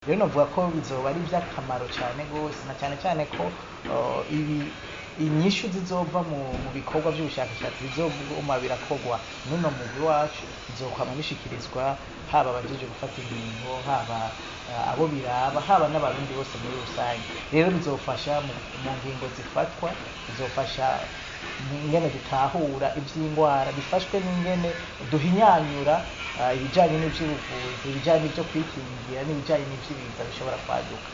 Rero novuga ko bizoba ari ivy'akamaro cane gose, na cane cane ko ibi inyishu zizova mu bikorwa vy'ubushakashatsi bizoguma birakorwa n'uno mugwi wacu, bizokwama bishikirizwa haba abajejwe gufata ingingo, haba abo biraba, haba n'Abarundi bose muri rusange. Rero bizofasha mu ngingo zifatwa, bizofasha ingene dutahura ivy'ingwara, bifashwe n'ingene duhinyanyura ibijanye n'ivy'ubuvuzi, ibijanye n'ivyo kwikingira n'ibijanye n'ivy'ibiza bishobora kwaduka.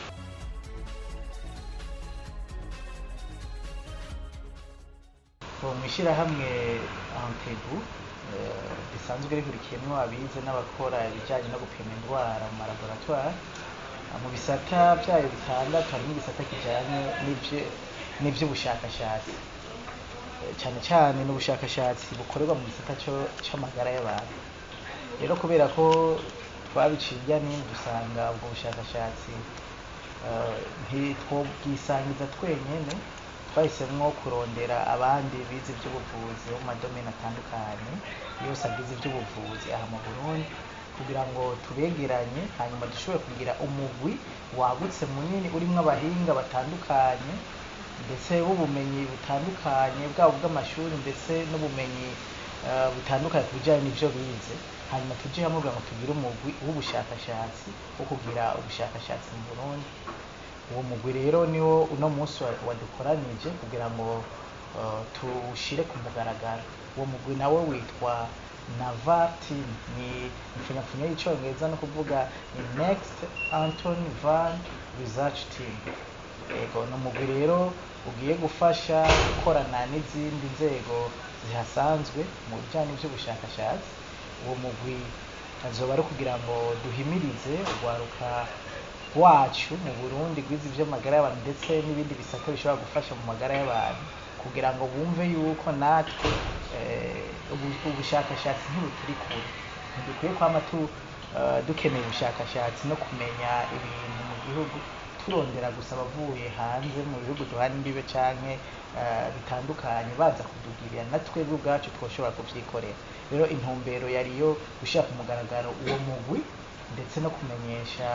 Mw'ishirahamwe Antebu risanzwe rihurikiyemwo abize n'abakora ibijanye no gupima indwara mu malaboratware, mu bisata vyayo bitandatu harimwo igisata kijanye n'ivy'ubushakashatsi, cane cane n'ubushakashatsi bukorerwa mu gisata c'amagara y'abantu. Rero kubera ko twabiciye irya n'ino, dusanga ubwo bushakashatsi ntitwobwisangiza twenyene, twahisemwo kurondera abandi bize ivy'ubuvuzi bo mu madomene atandukanye yose agize ivy'ubuvuzi aha mu Burundi, kugira ngo tubegeranye, hanyuma dushobore kugira umugwi wagutse munini urimwo abahinga batandukanye, ndetse b'ubumenyi butandukanye, bwaba ubw'amashuri ndetse n'ubumenyi butandukanye ku bijanye n'ivyo bize, hanyuma tuje hamwe kugira ngo tugire umugwi w'ubushakashatsi wo kugira ubushakashatsi mu Burundi. Uwo mugwi rero niwo uno munsi wadukoranije kugira ngo tuwushire ku mugaragaro. Uwo mugwi nawo witwa NAVAR Team, ni impfunyapfunyo y'icongereza, no kuvuga ni Next Anthony Van Research Team. Ego, ni umugwi rero ugiye gufasha gukorana n'izindi nzego zihasanzwe mu bijanye n'ivy'ubushakashatsi. Uwo mugwi azoba ari kugira ngo duhimirize urwaruka rwacu mu Burundi rwize ivy'amagara y'abantu ndetse n'ibindi bisata bishobora gufasha mu magara y'abantu, kugira ngo bumve yuko natwe ubushakashatsi ntibuturi kure, ntidukwiye kwama dukeneye ubushakashatsi no kumenya ibintu mu gihugu turondera gusa abavuye hanze mu bihugu duhana imbibe canke bitandukanye baza kudugirira, na twebwe ubwacu twoshobora kuvyikorera. Rero intumbero yari iyo gushira ku mugaragaro uwo mugwi, ndetse no kumenyesha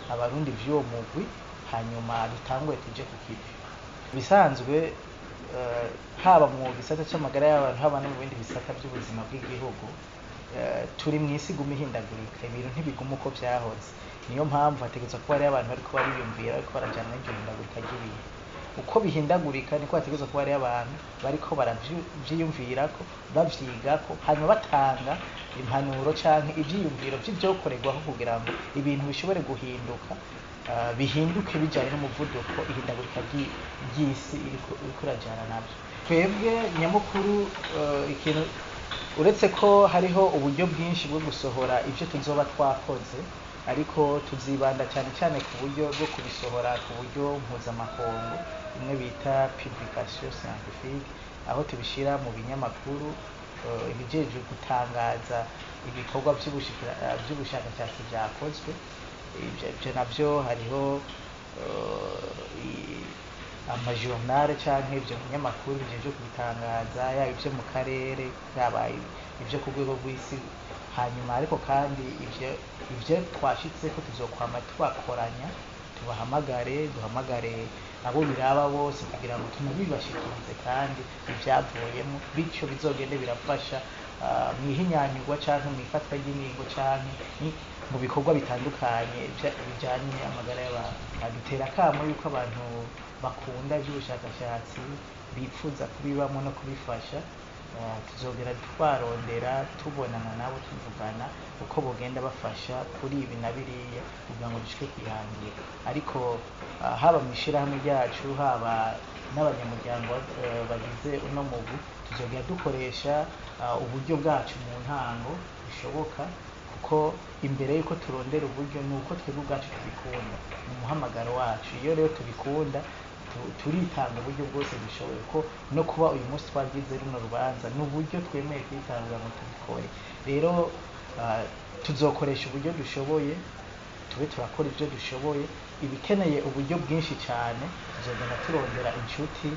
Abarundi vy'uwo mugwi, hanyuma dutangure tuje ku kivi. Bisanzwe haba mu gisata c'amagara y'abantu, haba no mu bindi bisata vy'ubuzima bw'igihugu, turi mw'isi iguma ihindagurika, ibintu ntibiguma uko vyahoze. Niyo mpamvu hategerezwa kuba hariho abantu bariko bariyumvira, bariko barajana n'iryo hindagurika ry'ibintu. Uko bihindagurika niko hategerezwa kuba hariho abantu bariko baravyiyumvirako, bavyigako, hanyuma batanga impanuro canke ivyiyumviro vy'ivyokorerwako kugira ngo ibintu bishobore guhinduka, bihinduke bijanye n'umuvuduko ihindagurika ry'isi iriko irajana navyo. Twebwe nyamukuru, ikintu uretse ko hariho uburyo bwinshi bwo gusohora ivyo tuzoba twakoze, ariko tuzibanda cane cane ku buryo bwo kubisohora ku buryo mpuzamakungu, bimwe bita publication scientifique, aho tubishira mu binyamakuru ibijejwe gutangaza ibikorwa vy'ubushakashatsi vyakozwe. Ivyo navyo hariho amajournal canke ivyo binyamakuru bijejwe kubitangaza, yaba ivyo mu karere, yaba ivyo ku rwego rw'isi. Hanyuma ariko kandi ivyo twashitseko tuzokwama tubakoranya, tubahamagare, duhamagare abo biraba bose kugira ngo tunabibashikirize kandi ivyavuyemwo, bityo bizogende birafasha mw'ihinyanyurwa canke mw'ifatwa ry'ingingo canke mu bikorwa bitandukanye bijanye amagara y'abantu. Dutera akamo yuko abantu bakunda ivy'ubushakashatsi bipfuza kubibamwo no kubifasha, tuzogera twarondera, tubonana nabo, tuvugana uko bogenda bafasha kuri ibi na biriya kugira ngo dushike kw'ihangira. Ariko haba mw'ishirahamwe ryacu, haba n'abanyamuryango bagize uno mugwi, tuzogera dukoresha uburyo bwacu mu ntango bishoboka, kuko imbere yuko turondera uburyo nuko twebwe ubwacu tubikunda, ni umuhamagaro wacu. Iyo rero tubikunda turitanga uburyo bwose dushoboye, kuko no kuba uyu munsi twagize runo rubanza ni uburyo twemeye kwitanga ngo tubikore. Rero tuzokoresha uburyo dushoboye, tube turakora ivyo dushoboye. Ibikeneye uburyo bwinshi cane tuzogenda turondera inshuti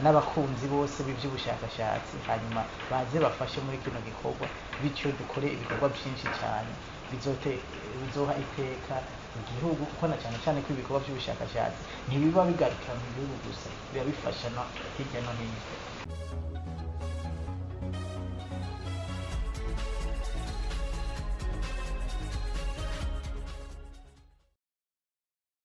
n'abakunzi bose b'ivy'ubushakashatsi, hanyuma baze bafashe muri kino gikorwa, bityo dukore ibikorwa vyinshi cane bizoha iteka. igihugu, kuko na cyane cyane ko ibikorwa by'ubushakashatsi ntibiba bigarukira mu gihugu gusa, biba bifasha no hirya no hino.